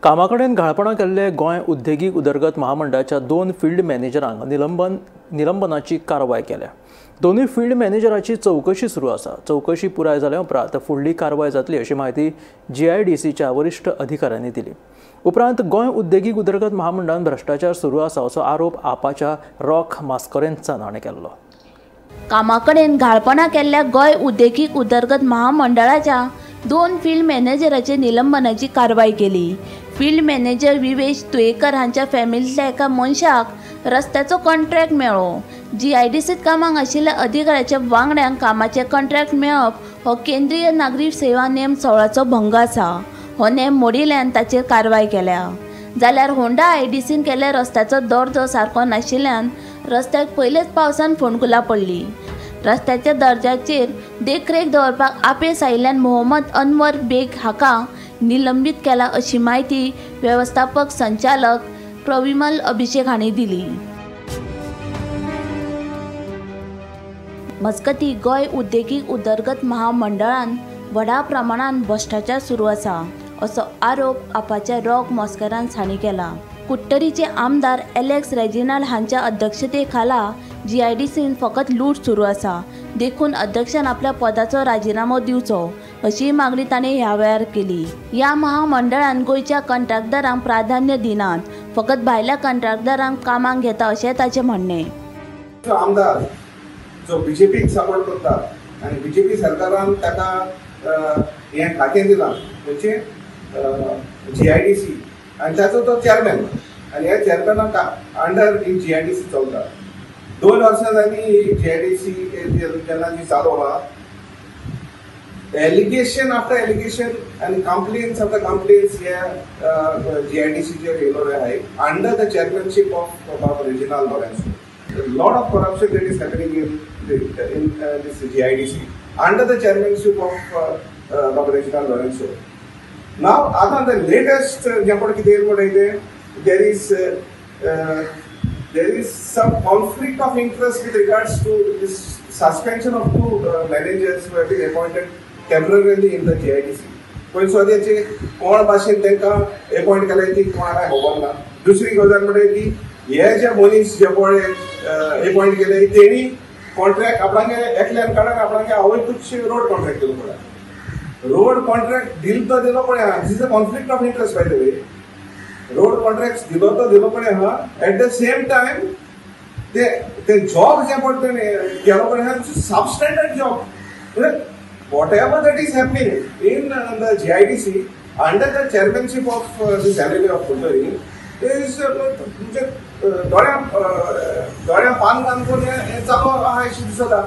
कामाकडेन घाळपणां केल्ले गोंय उद्देगीक उदरगत महामंडळाच्या दोन फील्ड मॅनेजरांक निलंबनाची कारवाय केल्या. दोनूय फील्ड मॅनेजराची चवकशी सुरू आसा. चवकशी पुराय जाल्या उपरांत फुडली कारवाय जातली अशी म्हायती जीआयडीसीच्या वरिश्ठ अधिकाऱ्यांनी दिली. उपरांत गोंय उद्देगीक उदरगत महामंडळान भ्रश्टाचार सुरू आसा असो आरोप आपाच्या रॉक मास्करेन्सान हाणें केल्लो. कामाकडेन घाळपणां केल्ल्या गोंय उद्देगीक उदरगत महामंडळाच्या दोन फील्ड मॅनेजराचे निलंबनाची कारवाय केली. फील्ड मॅनेजर विवेश तुयेकर हांच्या फॅमिलींतल्या एका मनशाक रस्त्याचो कॉन्ट्रॅक्ट मेळ्ळो. जीआयडीसीत कामाक आशिल्ल्या अधिकाऱ्याच्या वांगड्यांक कामाचें कॉन्ट्रॅक्ट मेळप हो केंद्रीय नागरी सेवा नेम 16चो भंग आसा. हो नेम मोडिल्ल्यान ताचेर कारवाय केल्या. जाल्यार होंडा आयडीसीन केल्ल्या रस्त्याचो दर्जो सारको नाशिल्ल्यान रस्त्याक पयलेच पावसान फोंडकुलां पडली. रस्त्याच्या दर्जाचेर देखरेख दवरपाक अपेस आयिल्ल्यान मोहम्मद अनवर बेग हाका निलंबीत केला अशी म्हायती वेवस्थापक संचालक प्रविमल अभिषेक हांणी दिली. मजगतीं गोंय उद्देगीक उदरगत महामंडळान व्हडा प्रमाणान भ्रश्टाचार सुरू आसा असो आरोप आपाच्या रॉक मॉस्करान्स हांणी केला. कुडटरीचे आमदार एलेक्स रेजिनाल्ड हांच्या अध्यक्षते खाला जीआयडीसीन फकत लूट सुरू आसा, देखून अध्यक्षान आपल्या पदाचो राजिनामो दिवचो अशी मागणी ताणें ह्या वेळार केली. ह्या महामंडळान गोंयच्या कंत्राटदारांक प्राधान्य दिनात, फकत भायल्या कंत्राटदारांक कामाक घेता अशें ताचें म्हणणें. आमदार जो बीजेपीक सपोर्ट करता आनी बीजेपी सरकारान ताका हें खातें दिलां म्हणजे जीआयडीसी आनी ताचो तो चेअरमॅन आनी ह्या चेअरमॅनाक अंडर ही जीआयडीसी चलता. 2 वर्सां जाली ही जीआयडीसी जेन्ना जी चालू आहा, एलिगेशन आफ्टर एलिगेशन आनी कंप्लेन्स आफ्टर कंप्लेन्स ह्या जीआयडीसीचेर येयलो आहाय under the chairmanship of Babu Reginald Lourenco. Lot of corruption that is happening in this GIDC under the chairmanship of Babu Reginald Lourenco. Now, आता the latest there is some conflict of interest with regards to this suspension of 2 managers who have been appointed temporarily in the GIDC. पण स्वताचे कोण भाशेन तांकां appoint केले ती कोणाक खबर ना. दुसरी गजाल म्हणजे की हे जे मनीस जे पळय अपॉइंट केले तेणी कॉन्ट्रॅक्ट आपणागे एकल्यान काडून आपणागे आवयकूच रोड कॉन्ट्रॅक्ट दिलो पळय. रोड कॉन्ट्रॅक्ट दिलो तो दिलो पळय, this is a conflict of interest by the way. Road contract दिलो तो दिलो पळय आहा, एट the same time ते जॉब जे पळय तेणें केलो पळय आहा सबस्टँडर्ड जॉब. म्हणजे whatever that is happening in the GIDC under the chairmanship of this MLA of Curtorim is म्हणजे दोळ्या पान कान करून हें चालू आहा अशें दिसता.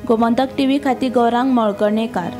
गोमंतक टीव्ही खातीर गौरांग मळकर्णेकार.